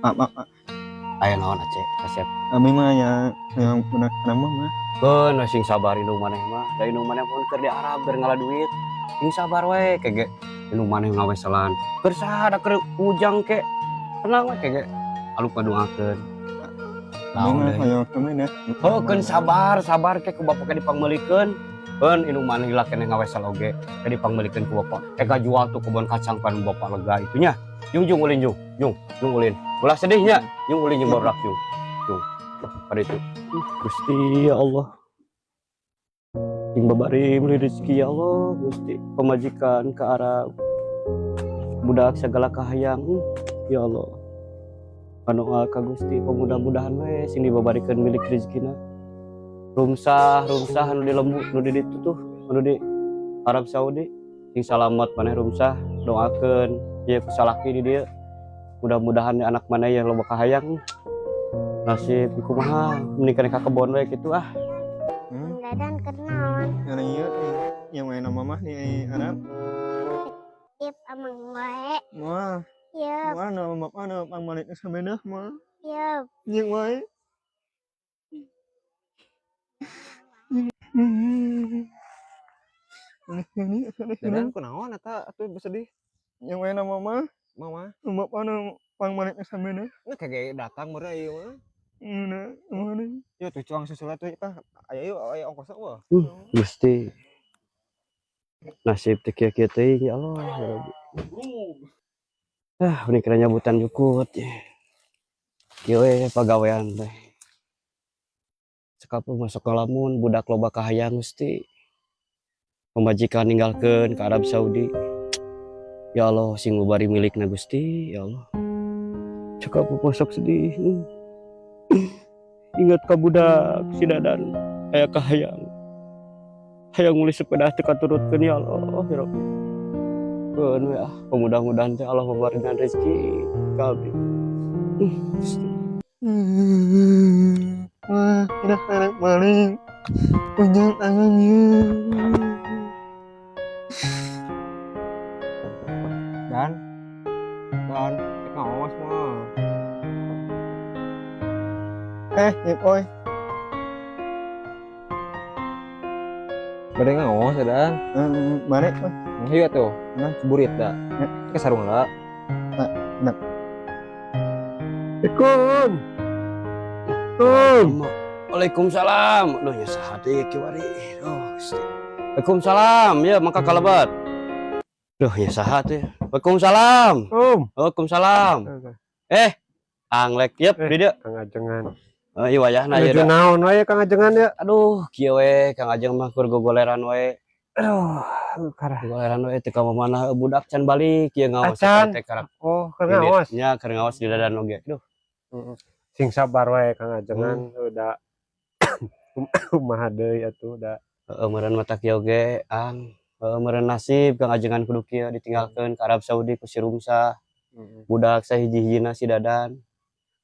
Mak, mak, mak. Aya naon, Aceh? Kasep. Abi mah ya yang benar nama mah. Keun we, sing sabar indung maneh mah. Da indung maneh pun keur di Arab keur ngala duit. Sing sabar we kege. Indung maneh ngaweselan. Keur saha da keur ujang ke. Tenang we kege. Aluk ngadoakeun. Abi Naon mah deui? Hoyong kami dah. Heuh, keun sabar, sabar ke ku bapak ke dipangmeulikeun. Keun indung maneh lila keneh ngawesel oge ke dipangmeulikeun ku bapak. Eh, jual tuh kebun kacang pan bapak lega itu nya. Jung, jung ulin, jung, jung, jung ulin. Ulah sedihnya, jung ulin jeung barudak jung. Jung. Pada itu. Gusti ya Allah. Sing babari meuli rezeki ya Allah, Gusti. Pamajikan ke Arab. Budak segala kahayang. Ya Allah. Panoa ka Gusti, pemudah-mudahan we sing dibabarikeun milik rezekina. Rumsah, rumsah anu di lembu, nu di ditu tuh, anu di Arab Saudi. Sing salamat maneh rumsah, doakeun ieu ku salaki di dieu. Mudah-mudahan anak maneh yang loba kahayang. Nasib kumaha menikah ka kebon we kitu ah. Dadan kenaon? Yang iya, yang main nama mah di Arab. Ip amang wae. Wah, Yup, wah, nama bapak nama pangmalik samena mah. Yup. Jeung wae. Dadan kunaon eta atuh bersedih? Yang main nama mah, Mama. Bapak nama pangmalik samena. Nah, kage datang meureun ieu mah. Nah, mana? Yeuh tuh cuang susul atuh tah. Aya ieu aya ongkosna eueuh. Gusti. Nasib teh kieu-kieu teuing ya Allah ya Rabbi. Ah, ini kira nyabutan jukut. Kieu we pagawean teh. Cekap masuk ke lamun budak loba kahayang Gusti. Pamajikan ninggalkeun ke Arab Saudi. Ya Allah, sing mubari milikna Gusti, ya Allah. Cekap masuk sedih. Ingat ka budak si Dadan aya kahayang. Hayang meuli sepeda teu katurutkeun ya Allah, ya Rabbi. Keun we ah, mudah-mudahan teh Allah memberikan rezeki ka abdi. Gusti. Wah, udah anak maling. Punya tangannya. Dan dan rek ngaos mah. Eh, Ip, oi. Bade ngaos ya Dan. Balik, oi. Hayu atuh. Nah. Ceburit da. Ya. Ke sarung lah. Nah, nah. Assalamualaikum. Assalamualaikum. Waalaikumsalam. Aduh, nya saha teh kiwari. Oh, Gusti. Waalaikumsalam. Ya, maka kalebat. Duh, nya saha teh. Waalaikumsalam. Om. Waalaikumsalam. Eh, Anglek yep di dieu. Kang Ajengan. Oh, iya wayahna ieu Nuju da. naon wae Kang Ajengan ya? Aduh, kieu we Kang Ajeng mah keur gogoleran we. Aduh, karah. Gogoleran we teu ka mana budak can balik ieu ngaos Acan. Teh karak. Oh, keur ngaos. Nya keur ngaos di dadan oge. Duh. Sing sabar wae Kang Ajengan, udah kumaha deui atuh da. Heeh, meureun mata kieu oge, Ang. Heeh, meureun nasib Kang Ajengan kudu kieu ditinggalkeun ka Arab Saudi ku si Rumsah. Budak sahiji-hijina si Dadan.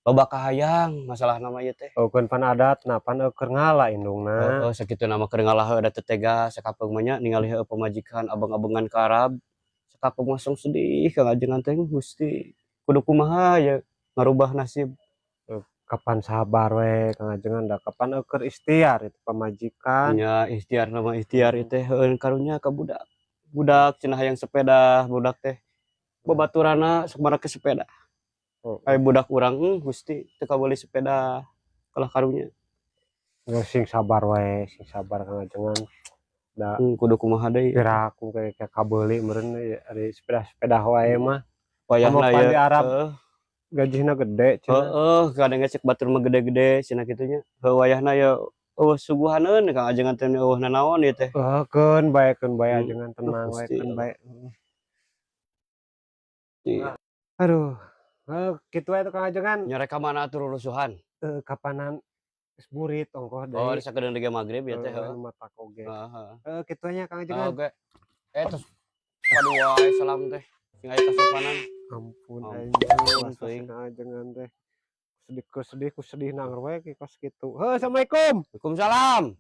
Loba kahayang masalah nama ieu teh. Oh, keun pan adat na pan keur ngala indungna. Heeh, sakitu nama keur ngalah heuh da teu tega sakapeung mah nya ningali heueuh pamajikan abang-abangan ka Arab. Sakapeung langsung sedih Kang Ajengan teh Gusti. Kudu kumaha ye ngarubah nasib. Kapan sabar we Kang Ajengan da kapan keur ikhtiar itu pamajikan. Nya ikhtiar nama ikhtiar ieu teh heueun karunya ka budak. Budak cenah hayang sepeda budak teh. Babaturanna sok marake sepeda. Oh. Aya budak urang Gusti teu kabeuli sepeda kalah karunya. Geus sing sabar wae, sing sabar Kang Ajengan. Da Kudu kumaha deui. Piraku kayak kabeuli meureun ari sepeda-sepeda wae mah. Wayahna Komo pan ye di Arab heuh. Gajihna gede cenah. Heeh, kadang ge cek batur mah gede-gede cenah kitu nya. Heuh wayahna ye eueuh suguhaneun Kang Ajengan teh eueuh nanaon ieu teh. Heuh, keun bae Ajengan tenang wae Gusti keun Allah. Bae. Iya. Aduh, heuh kitu wae tuh Kang Ajengan. Nyore ka mana atuh rurusuhan? Kapanan geus burit ongkoh Oh, deui. Sakedeung deui magrib ya teh Heeh, heuh. nu matak oge. Heeh, heeh. Heuh kitu nya Kang Ajengan. Oke. Eh, terus padua wae salam teh. Sing aya kasopanan. Ampun Ampun, aing was teuing. Kang Ajengan teh. Sedih ku sedih ku sedih nangor we kos kitu. Heuh, assalamualaikum. Waalaikumsalam.